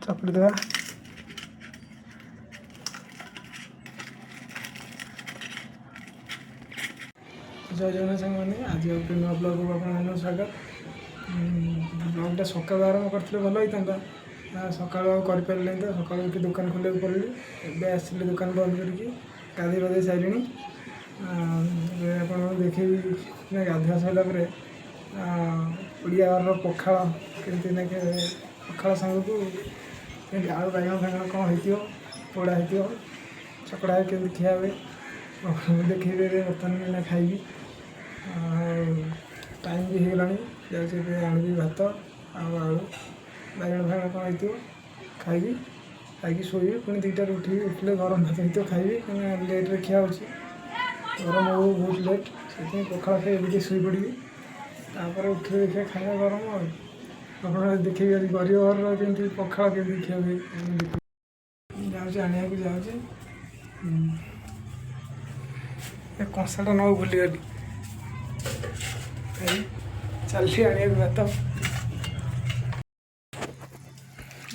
ଚକଟି ଦେବା। ଜୟ ଜଗନ୍ନାଥ ସାଙ୍ଗମାନେ, ଆଜି ଆଉ ଗୋଟେ ନୂଆ ବ୍ଲଗ୍କୁ ଆପଣମାନଙ୍କୁ ସ୍ୱାଗତ। ବ୍ଲଗ୍ଟା ସକାଳୁ ଆରମ୍ଭ କରିଥିଲେ ଭଲ ହେଇଥାନ୍ତା। ସକାଳୁ ଆଉ କରିପାରିଲିନି ତ, ସକାଳୁ ଉଠି ଦୋକାନ ଖୋଲିବାକୁ ପଡ଼ିଲି। ଏବେ ଆସିଲି ଦୋକାନ ବନ୍ଦ କରିକି, ଗାଧୋଇ ପାଧୋଇ ସାରିଲିଣି। ଏବେ ଆପଣଙ୍କୁ ଦେଖେଇବି ନା ଗାଧୁଆ ସରିଲା ପରେ ଓଡ଼ିଆ ଘରର ପଖାଳ କେମିତି, ନା ପଖାଳ ସାଙ୍ଗକୁ କେମିତି ଆଳୁ ବାଇଗଣ ଫାଇଗଣ କ'ଣ ହେଇଥିବ, ପୋଡ଼ା ହେଇଥିବ, ଚକଡ଼ା କେମିତି ଖିଆ ହୁଏ ଦେଖେଇବି। ଏବେ ବର୍ତ୍ତମାନ ଏଇନା ଖାଇବି ଆଉ ଟାଇମ୍ ବି ହେଇଗଲାଣି। ଯାଉଛି ଏବେ ଆଣିବି ଭାତ ଆଉ ଆଳୁ ବାଇଗଣ ଫାଇଗଣ କ'ଣ ହେଇଥିବ, ଖାଇବି। ଖାଇକି ଶୋଇବି, ପୁଣି 2ଟାରେ ଉଠିବି। ଉଠିଲେ ଗରମ ଭାତ ହେଇଥିବ ଖାଇବି, କାହିଁକିନା ଲେଟ୍ରେ ଖିଆ ହେଉଛି, ଗରମ ହଉ ବହୁତ ଲେଟ୍। ସେଥିପାଇଁ ପଖାଳ ଖାଇ ଏବେ ଟିକେ ଶୋଇପଡ଼ିବି, ତାପରେ ଉଠିଲେ ଦେଖିବା ଖାଇବା ଗରମ। ଆଉ ଆପଣ ଦେଖେଇବି ଆଜି ଗରିବ ଘରର କେମିତି ପଖାଳ କେମିତି ଖିଆ ହୁଏ। ଯାଉଛି ଆଣିବାକୁ ଯାଉଛି। ଏ କଂସାଟା ନେବାକୁ ଭୁଲିଗଲି। ଏଇ ଚାଲିଲି ଆଣିବାକୁ ଭାତ।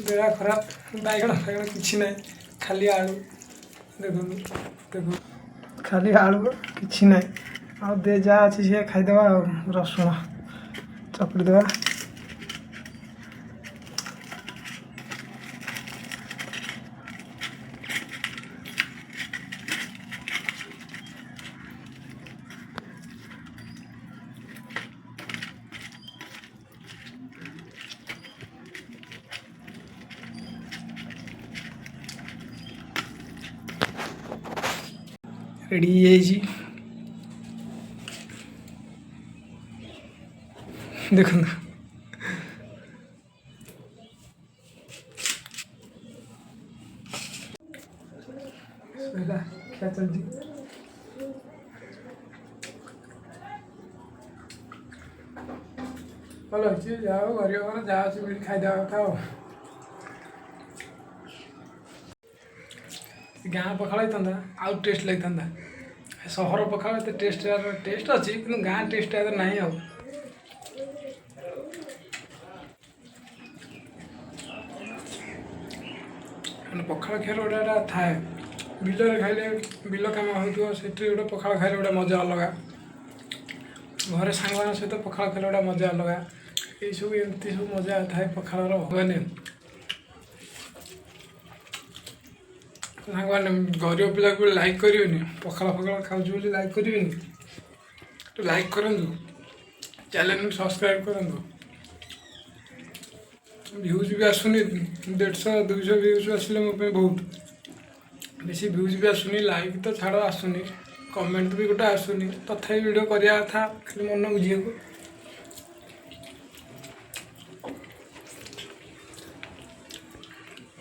ବେଳା ଖରାପ, ବାଇଗଣ ଫାଇଗଣ କିଛି ନାହିଁ, ଖାଲି ଆଳୁ। ଦେଖନ୍ତୁ ଦେଖନ୍ତୁ, ଖାଲି ଆଳୁ, କିଛି ନାହିଁ। ଆଉ ଦେ ଯାହା ଅଛି ସିଏ ଖାଇଦେବା, ଆଉ ରସୁଣ ଚକଟି ଦେବା। ରେଡ଼ି ହେଇଯାଇଛି, ଦେଖନ୍ତୁ। ସଇଲା, ଖିଆ ଚାଲିଛି। ଭଲ ଅଛି। ଯାହା ହଉ, ଗରିବ ଘର, ଯାହା ଅଛି ମିଳି ଖାଇଦେବା କଥା। ଆଉ ଗାଁ ପଖାଳ ହେଇଥାନ୍ତା ଆଉ ଟେଷ୍ଟ ଲାଗିଥାନ୍ତା। ସହର ପଖାଳ ଏତେ ଟେଷ୍ଟ, ଟେଷ୍ଟ ଅଛି କିନ୍ତୁ ଗାଁ ଟେଷ୍ଟ ଏତେ ନାହିଁ। ଆଉ ମାନେ ପଖାଳ ଖିଆର ଗୋଟେ ଗୋଟେ ଥାଏ। ବିଲରେ ଖାଇଲେ, ବିଲ କାମ ହେଉଥିବ, ସେଠି ଗୋଟେ ପଖାଳ ଖାଇଲେ ଗୋଟେ ମଜା ଅଲଗା। ଘରେ ସାଙ୍ଗମାନଙ୍କ ସହିତ ପଖାଳ ଖାଇଲେ ଗୋଟେ ମଜା ଅଲଗା। ଏଇସବୁ ଏମିତି ସବୁ ମଜା ଥାଏ ପଖାଳର। ମାନେ ସାଙ୍ଗମାନେ, ଗରିବ ପିଲାକୁ ଲାଇକ୍ କରିବେନି? ପଖାଳ ଫଖାଳ ଖାଉଛି ବୋଲି ଲାଇକ୍ କରିବେନି? ଲାଇକ୍ କରନ୍ତୁ, ଚ୍ୟାନେଲକୁ ସବସ୍କ୍ରାଇବ୍ କରନ୍ତୁ। ଭ୍ୟୁଜ୍ ବି ଆସୁନି, 150 200 ଭ୍ୟୁଜ୍ ଆସିଲେ ମୋ ପାଇଁ ବହୁତ। ବେଶୀ ଭ୍ୟୁଜ୍ ବି ଆସୁନି, ଲାଇକ୍ ତ ଛାଡ଼ ଆସୁନି, କମେଣ୍ଟ ବି ଗୋଟେ ଆସୁନି। ତଥାପି ଭିଡ଼ିଓ କରିବା କଥା ଖାଲି ମନ ବୁଝିବାକୁ।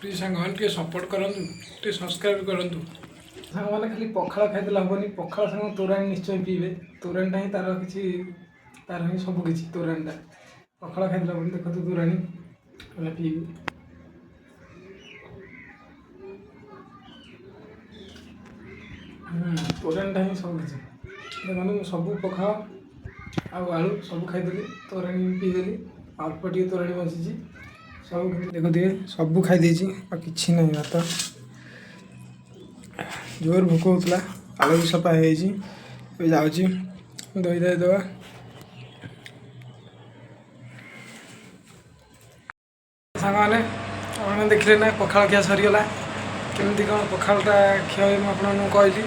ପ୍ଲିଜ୍ ସାଙ୍ଗମାନେ, ଟିକେ ସପୋର୍ଟ କରନ୍ତୁ, ଟିକେ ସବସ୍କ୍ରାଇବ୍ କରନ୍ତୁ। ସାଙ୍ଗମାନେ, ଖାଲି ପଖାଳ ଖାଇଦେଲେ ହେବନି, ପଖାଳ ସାଙ୍ଗ ତୋରାଣୀ ନିଶ୍ଚୟ ପିଇବେ। ତୋରାଣୀଟା ହିଁ ତାର କିଛି, ତାର ହିଁ ସବୁ କିଛି ତୋରାଣୀଟା। ପଖାଳ ଖାଇଦେଲେ ହେବନି। ଦେଖନ୍ତୁ, ତୋରାଣୀ ଆମେ ପିଇବୁ। ତୋରାଣୀଟା ହିଁ ସବୁ କିଛି। ଦେଖନ୍ତୁ, ମୁଁ ସବୁ ପଖାଳ ଆଉ ଆଳୁ ସବୁ ଖାଇଦେଲି, ତୋରାଣୀ ପିଇଦେଲି, ଅଳ୍ପ ଟିକେ ତୋରାଣୀ ବଞ୍ଚିଛି। ସବୁ ଦେଖୁଥିବେ, ସବୁ ଖାଇଦେଇଛି, ଆଉ କିଛି ନାହିଁ। ଭାତ ଜୋର ଭୋକ ହେଉଥିଲା, ଆଳୁ ବି ସଫା ହେଇଯାଇଛି। ଏବେ ଯାଉଛି ଧୋଇ ଧାଇ ଦେବା। ସାଙ୍ଗମାନେ, ଆପଣ ଦେଖିଲେ ନା ପଖାଳ ଖିଆ ସରିଗଲା। କେମିତି କ'ଣ ପଖାଳଟା ଖିଆ ହୁଏ ମୁଁ ଆପଣମାନଙ୍କୁ କହିଲି।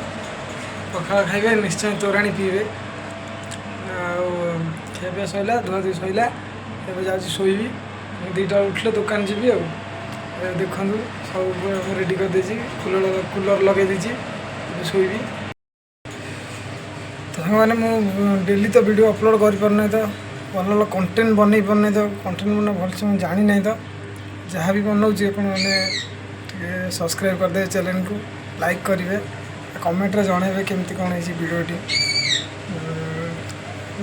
ପଖାଳ ଖାଇବେ, ନିଶ୍ଚୟ ତୋରାଣୀ ପିଇବେ। ଆଉ ଖିଆ ପିଆ ସରିଲା, ଧୁଆ ଧୁଇ ସରିଲା, ଏବେ ଯାଉଛି ଶୋଇବି। 2ଟା ଉଠିଲେ ଦୋକାନ ଯିବି। ଆଉ ଏବେ ଦେଖନ୍ତୁ, ସବୁ ମୁଁ ରେଡ଼ି କରିଦେଇଛି, କୁଲର କୁଲର ଲଗେଇ ଦେଇଛି, ଏବେ ଶୋଇବି। ତ ସାଙ୍ଗମାନେ, ମୁଁ ଡେଲି ତ ଭିଡ଼ିଓ ଅପଲୋଡ଼ କରିପାରୁନାହିଁ ତ, ଭଲ ଭଲ କଣ୍ଟେଣ୍ଟ ବନେଇ ପାରୁନାହିଁ ତ, କଣ୍ଟେଣ୍ଟ ବନା ଭଲସେ ମୁଁ ଜାଣିନାହିଁ ତ, ଯାହା ବି ବନାଉଛି ଆପଣମାନେ ଟିକେ ସବସ୍କ୍ରାଇବ୍ କରିଦେବେ ଚ୍ୟାନେଲକୁ, ଲାଇକ୍ କରିବେ, କମେଣ୍ଟରେ ଜଣାଇବେ କେମିତି କ'ଣ ହେଇଛି ଭିଡ଼ିଓଟି।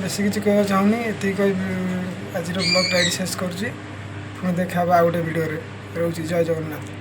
ବେଶୀ କିଛି କହିବାକୁ ଚାହୁଁନି, ଏତିକି କହି ଆଜିର ବ୍ଲଗ୍ଟା ଏଇଠି ଶେଷ କରୁଛି। ପୁଣି ଦେଖା ହେବ ଆଉ ଗୋଟେ ଭିଡ଼ିଓରେ। ରହୁଛି, ଜୟ ଜଗନ୍ନାଥ।